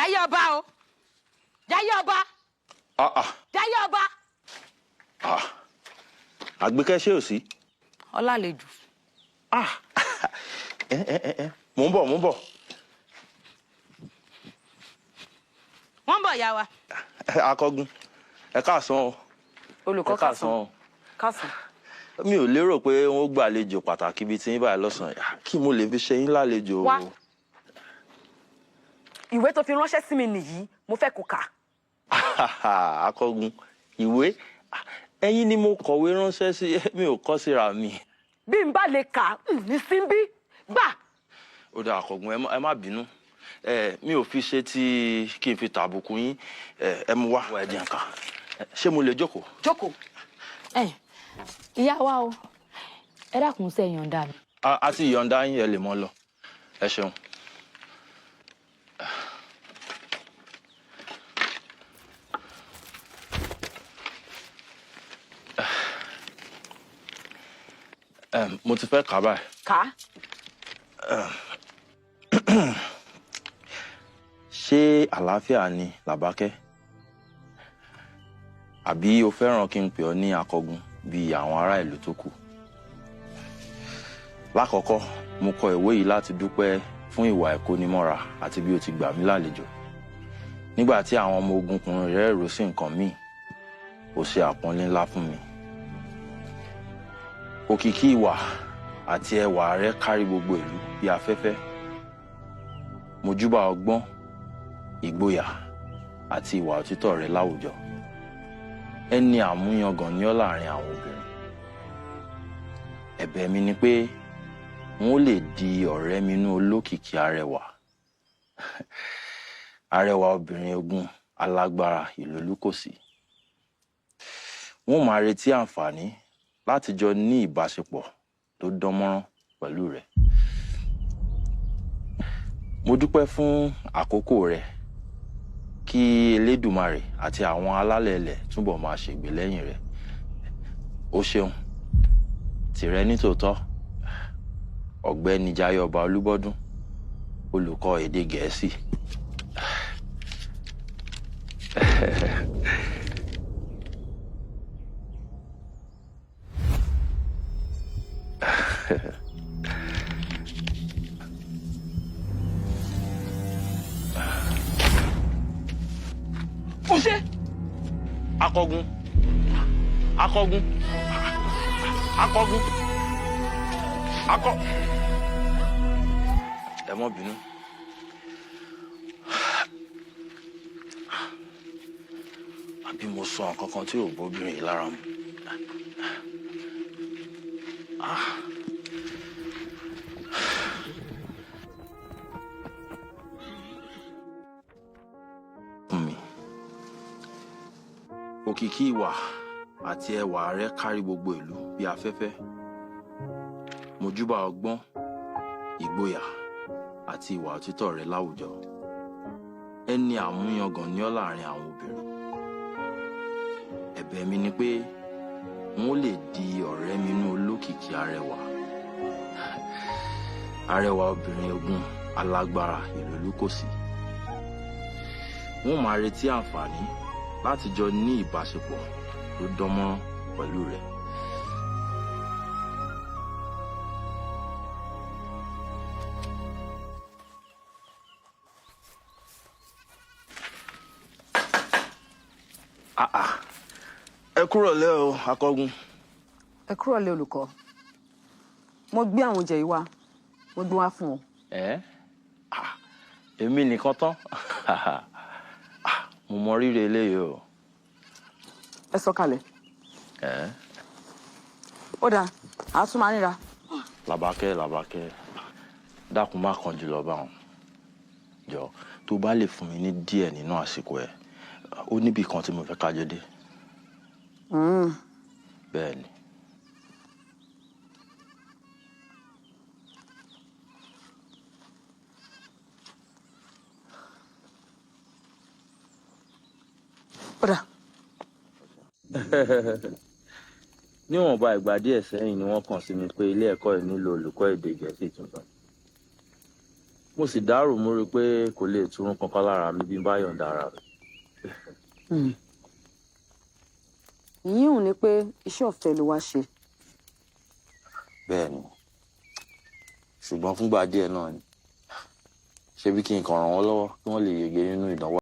Jayé ọba o, Jayé ọba. Jayé ọba. Àgbékẹ́, ṣé ò sí? Ọlálejò. Mò ń bọ̀, mò ń bọ̀. Wọ́n ń bọ̀, yá wa. Akọgun, ẹ káàsán o. Olùkọ́. Ẹ káàsán o. Káàsán. Mi ò lérò pé wọ́n gbàlejò pàtàkì bíi tiyín báyìí lọ́sàn-án. Kí mo lè fi ṣe yín lálejò o? Wá. Ìwé tó fi ránṣẹ́ sí mi nìyí, mo fẹ́ kó kà. Akọgun, ìwé? Ẹ̀yin ni mo kọ̀wé ránṣẹ́ sí, mi ò kọ síra mi. Bí n bá lè kà ní síbí gbà. Ó dáa, akọgun, ẹ má bínú, mi ò fi ṣe tí kí n fi tàbùkù yín. Ẹ mú wá, ẹ jẹ́ n kà. Ṣé mo lè jókòó? Jókòó. Ìyá wa o, ẹ dákun, ṣe yọ̀ǹda mi? A ti yọ̀ǹda yín, ẹ lè mọ́ lọ. Ẹ ṣeun. Mo ti fẹ́ kà á báyìí. Kà á. Ṣé àlàáfíà ni, Làbákẹ́? Àbí o fẹ́ràn kí n pè ọ́ ní akọgun bíi àwọn ará ìlú tó kù? Lákọ̀ọ́kọ́, mo kọ ìwé yìí láti dúpẹ́ fún ìwà ìkónimọ́ra àti bí o ti gbà mí lálejò nígbà tí àwọn ọmọ ogun kùnrin rẹ̀ rò sí nǹkan míì. Ó ṣe àpọ́nlé ńlá fún mi. Òkìkí ìwà àti ẹwà rẹ kárí gbogbo ìlú bí afẹ́fẹ́. Mo júbà ọgbọ́n, ìgboyà àti ìwà òtítọ́ rẹ láwùjọ. Ẹni àmúyangàn ni ọ́ láàrin àwọn obìnrin. Ẹ̀bẹ̀ mi ni pé wọn ó lè di ọ̀rẹ́ mi inú olókìkí arẹwà, arẹwà obìnrin ogun alágbára ìlú Olúkòsì. Wọn ó máa retí àǹfààní láti jọ ní ìbáṣepọ̀ tó dán mọ́rán pẹ̀lú rẹ. Mo dúpẹ́ fún àkókò rẹ. Kí Elédùmarè àti àwọn alálẹ̀ ilẹ̀ túbọ̀ máa ṣègbè lẹ́yìn rẹ. O ṣeun. Tìrẹ nítòótọ́, Ọ̀gbẹ́ni Jayọba Olúbọ́dún, olùkọ́ èdè Gẹ̀ẹ́sì. Ó ṣe. Akọgun, akọgun, akọgun, akọ. Ẹ mọ́ bínú. Àbí mo sọ nǹkan kan tí ò bóbìnrin yìí lára mu? Ah. Fún mi. Òkìkí ìwà àti ẹwà rẹ kárí gbogbo ìlú bí afẹ́fẹ́. Mo júbà ọgbọ́n, ìgboyà àti ìwà òtítọ́ rẹ láwùjọ. Ẹni àmúyangàn ni ọ́ láàrin àwọn obìnrin. Ẹ̀bẹ̀ mi ni pé n ó lè di ọ̀rẹ́ mi inú olókìkí arẹwà, arẹwà obìnrin ogun alágbára ìlú Olúkòsì. Wọ́n máa retí àǹfààní láti jọ ní ìbáṣepọ̀ tó dán mọ́rán pẹ̀lú rẹ. Ah, ah. Ẹ kúrọ̀lẹ́ o, akọgun. Ẹ kúrọ̀lẹ́, olùkọ́. Mo gbé àwọn oúnjẹ yìí wá, mo gbé wá fún ọ. Ẹ ah, èmi nìkan tán? Ah, mo mọ rírì eléyìí o. Ẹ sọ̀kalẹ̀. Ẹ. Ó dáa, àá tún máa ríra. Làbákẹ́, Làbákẹ́, dákun, má kánjú lọ bá wọn. Jọ, tó bá lè fún mi ní díẹ̀ nínú àsìkò ẹ, ó níbì kan tí mo fẹ́ kájọ dé. Bẹ́ẹ̀ ni. Ó dáa. Níwọ̀nba ìgbà díẹ̀ sẹ́yìn ni wọ́n kàn sí mi pé ilé ẹ̀kọ́ yìí nílò olùkọ́ èdè Gẹ̀ẹ́sì tuntun. Mo sì dárò, mo rí i pé kò lè túrún kankan lára mi bí n bá yọ̀ǹda ara mi. Ìyíhùn ni pé iṣẹ́ ọ̀fẹ́ ló wá ṣe. Bẹ́ẹ̀ ni, ṣùgbọ́n fúngbà díẹ̀ náà ni. Ṣebí kí n kàn ràn wọ́n lọ́wọ́ kí wọ́n lè yege nínú ìdánwò.